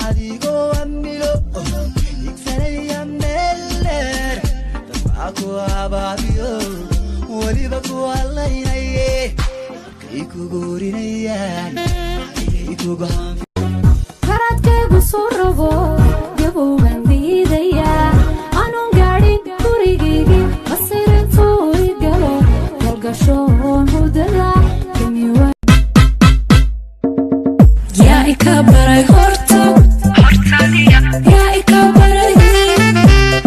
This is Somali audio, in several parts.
Adigoo amilo igsanaya meel dheer, dabaa ku abaabiyo, weliba ku hallaynaye, markay kugu horinayaan ayay kugu hanfi. Karadkaygu soo rogo, gabowgan diidayaa anuun gaadhin gurigaygii, masirintuu i galo galgashoon hudada. Yaa ika baray horta? Yaa ika baray?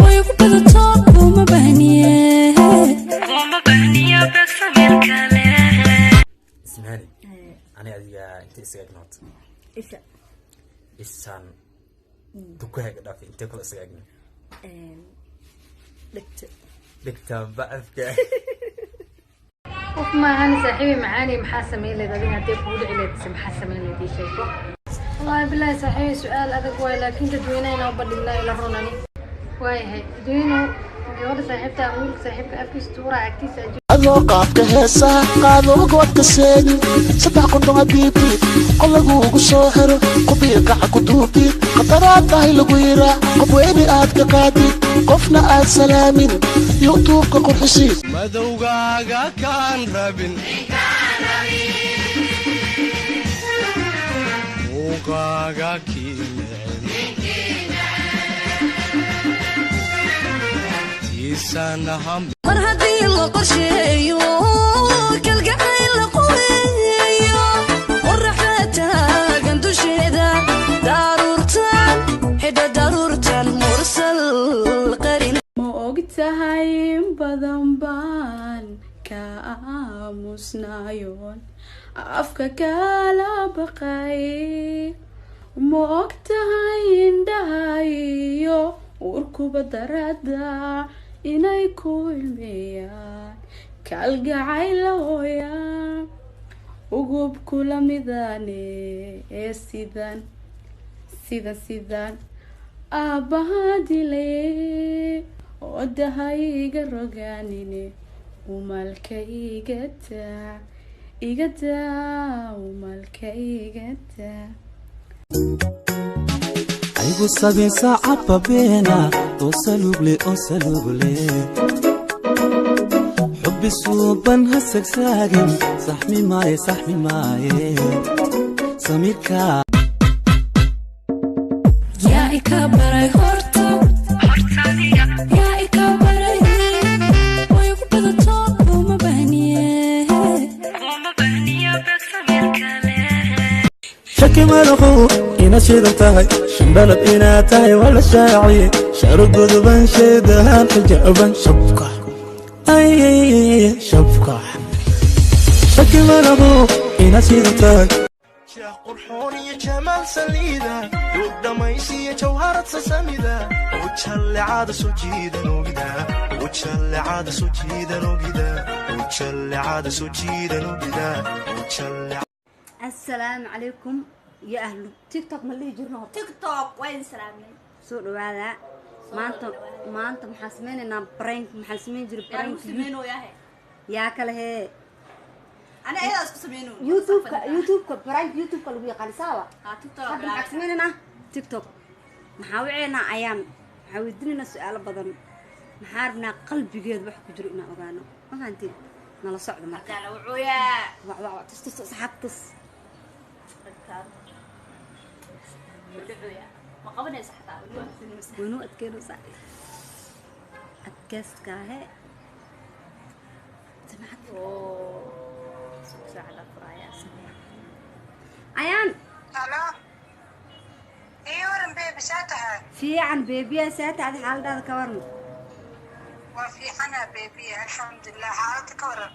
Way ku badato, uma bahniye. Ismaani, ani adiga intee isaga egna horta? Isha. Ishaan dukahaaga dhaafay, intee kale isaga egna? Dhegta. Dhegta bacafka. Qof maahan saaxiibi macaani. Maxaa samayn lahayd adiga haddii kugu dhici lahayd mise maxaa samayn lahayd? Ii sheego. Wallaahi bilaahi saaxiibi, su-aal adag waay, laakiin dadweynaha inaan u bandhignaa ila runani waayahay. Dadweynuhu, gabadha saaxiibta ama wiilka saaxiibka afkiisa tuuraa agtiisa. Adoo qaabka heesaha qaado, goodka seegin, saddex qondhon habiibi qolaguugu soo xiro, kubiiqaca ku duubtid, khataraad tahay lagu yiraa, qof weyni aad ka qaadid, qofna aad salaamin, YouTube-ka qurxisid. Madowgaaga kaan rabin, muuqaaga kii neceb, tiisana ham. Mar haddii la qorsheeyo, kalgacayl la quweeyo, qoraxda taagan dusheeda, daruurtan xidha, daruurtan mursal qarin. Ma og tahay in badan baan ka aamusnaayoon afka kala baqay? Ma og tahay indhahayo urkuba darada inay ku ilmeeyaan kalgacayl hooya ugub kula midane ee sidan sidan sidan aabbaha dilay odaha iga rogaanine, umalka igadaa, igadaa, umalka igadaa. Aygu sabin sacaba beena oo saluugle oo saluugle, xubbi suuban ha sagsaagin, saxmi maaye, saxmi maaye samiirka. Yaa ika baray horta? Yaa ika baray? Way ku badato, uma bahniye. Shaki malaqow inaad shidan tahay, shambalad inaad tahay, waa la shaaciye, shaaro godoban, sheedahan xijaaban, shabka ay shabka. Shaki malaqow inaad shidan tahay. Sheekh qurxoon iyo jamaal saliida, duug dhammaysiyo jawharad sasamida, ujallecada soo jiidan ogida, ujallecada soo jiidan ogida, ujallecada soo jiidan ogida, ujalle. Assalaamu calaykum iyo ahlu TikTok, ma lihi jirno horta? TikTok waa idin salaamnay. Soo dhawaada. Maanta, maanta maxaa sameynaynaa? Prank. Maxaa samayn jiray? Yaa lagu Prank. sameynooyahe? Yaa kale hee? Ana ayadaa isku sameynoy. YouTube-ka, YouTube-ka prank, YouTube-ka lagu yaqaan saawa. Haa, TikTok. Hadda maxaa sameynaynaa? TikTok. Maxaa waceynaa? Ayaan maxaa weydiinaynaa? Su-aalo badan. Maxaa rabnaa? Qalbigeed wax ku jiro inaan ogaano. Ma fahantiin? Nala socda marka. Haddaa la wucuyaa. Wac wac wac, tus tus, asxaab tus. Wucuyaa ma qabanaysa xataa weli waa adkeynaysa. Waynuu adkeynaysaa, adkeyskaahe samacad. Suuq saaca la furaaya. Ayaan. Halo. Ii waran baby, saa tahay? Fiican baby-ya, saa tahay? Xaaladaada ka waran? Waa fiicana baby, alxamdulilah. Xaaladda ka waran?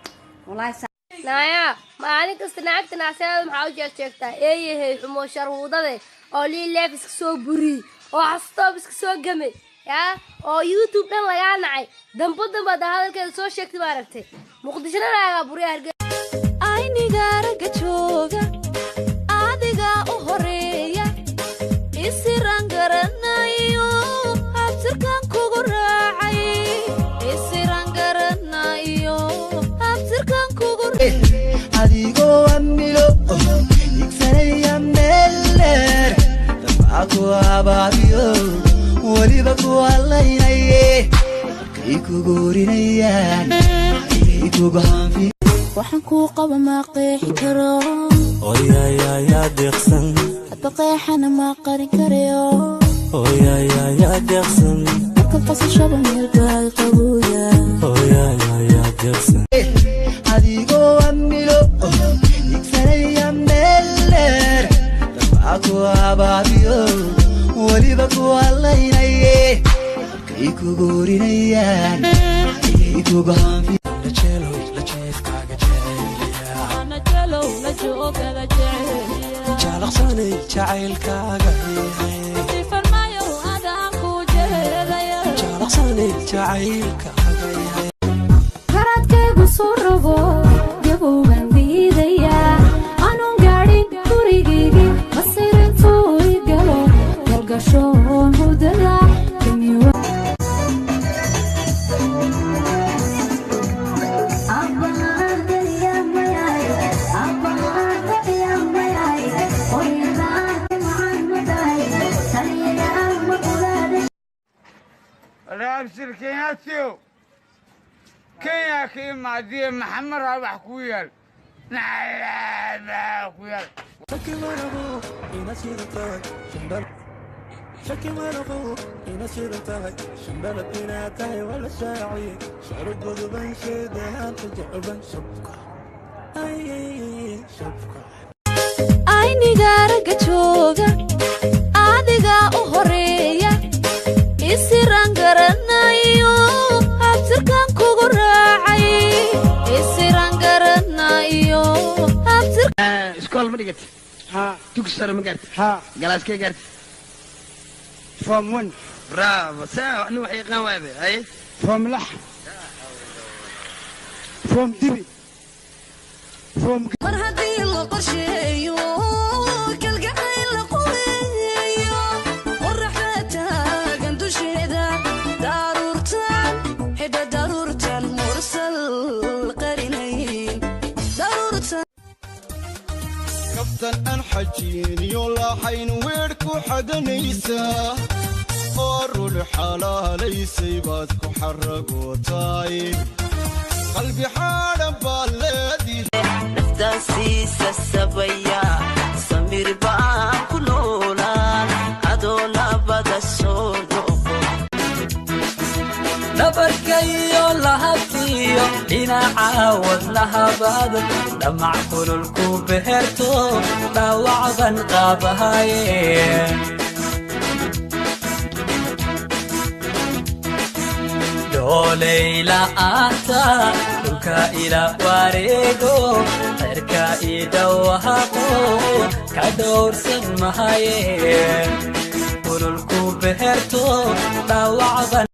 Wallaahi. Naaya, maalin kasta naagta nacsadeeda maxaa u jeeg sheegtaa? Eeyahay xumo sharwudade oo lii leef iska soo buriyey oo xastoob iska soo gamay yaa oo YouTube dhan lagaa nacay, dambo dambe haddaa hadalkeeda soo sheegtay, ma aragtay Muqdishona naagaa buriya Hargeysa. Ayniga ragga jooga adiga u horeeya, isiran garanayo, habtirkan kugu raacay, isiran garanayo, habtirkan kugu. Adigoo amilo igsanaya meel dheer, dabaa. Ku abaabiyo weliba ku hallaynaye kay kugu horinayaan kay kugu hanfi. Waxaan kuu qaba ma qeexi karo. Oyayayaa deeqsan. Hadba qeexana ma qarin karayo. Oyayayaa deeqsan. Markaad qosashaba meel baa qabooya. Oyayayaa deeqsan. Adigoo amilo igsanaya meel dheer dabaa ku abaabiyo weliba ku hallaynaye kay kugu horinayaan kay kugu hanfi. Jaalaqsanay jacaylkaaga, jaalaqsanay jacaylkaaga. Garaadkaygu soo rogo gabowbaan diidayaa anuun gaadhin gurigaygii masirintuu i galo galgashoon hudada. Abshir Kenyaatiyow, Kenya ka imaadiye maxamed raa wax ku yaal nacalaa ku yaal. Shaki ma rabo inaad shidan tahay shandal, shaki ma rabo inaad shidan tahay shandalad inaad tahay waa la shaaciye sharo godoban sheedahan xijaban shabka ay shabka. Ayniga ragga jooga adiga u horeeya isiraan garanayo habtirkan kugu raacay isiraan garanayo habtir. Iskool ma dhigatay? Dugsi sare ma gaartay? Galaaskee gaartay? Form 1. Bravo, saa nin wax yaqaan waabe. Haye, form 6, form 3, form. Mar haddii la qorsheeyo kalgacayl la quweeyo qoraxda taagan dusheeda daruurtan xidha daruurtan mursal qarinayn daruurtan. Kaftan aan xajiiniyo laaxayn weedh ku xaganaysaa oo rul xalaalaysay baad ku xaragootaay qalbi xaadhan baa leedii. Naftaasiisa sabaya samir baan ku noolaan adoo nabada soo noqo. Dhabarkayo lahabtiyo dhinaca wadnahabaad dhamac kulul ku beherto dhaawacban qaabahaye. Dhooley la'aanta dhulka ila wareego xerka ii dhawaaqo ka dhowrsan mahaye kulul ku beherto dhaawacban.